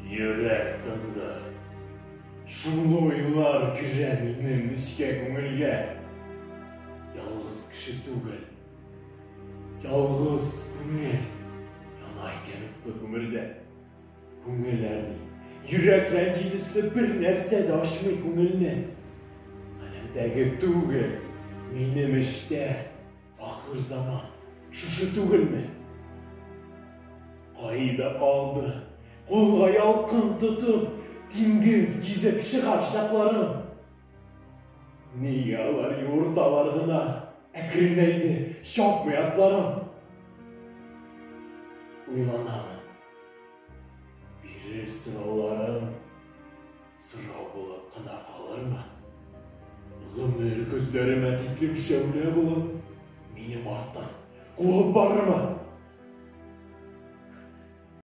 Йөрәк тынды. Шомлы уйлар керә минем нечкә күңелгә. Ялгыз кеше түгел, ялгыз күңел яна икән утлы күмердә. Күңел әрни, йөрәк рәнҗи төсле бер нәрсә дә ачмый күңелне. Галәмдәге түгел, минем эчтә ахыр заман шушы түгелме? Кайда калды, кулга ялкын тотып, диңгез гизеп чыгар чакларым? Нигә алар юырталар гына, әкренәйде, чапмый атларым? Уйланамын. Бирер сорауларым сорау булып кына калырмы? Гомер көзләремә тиклем шәүлә булып, минем арттан куып барырмы?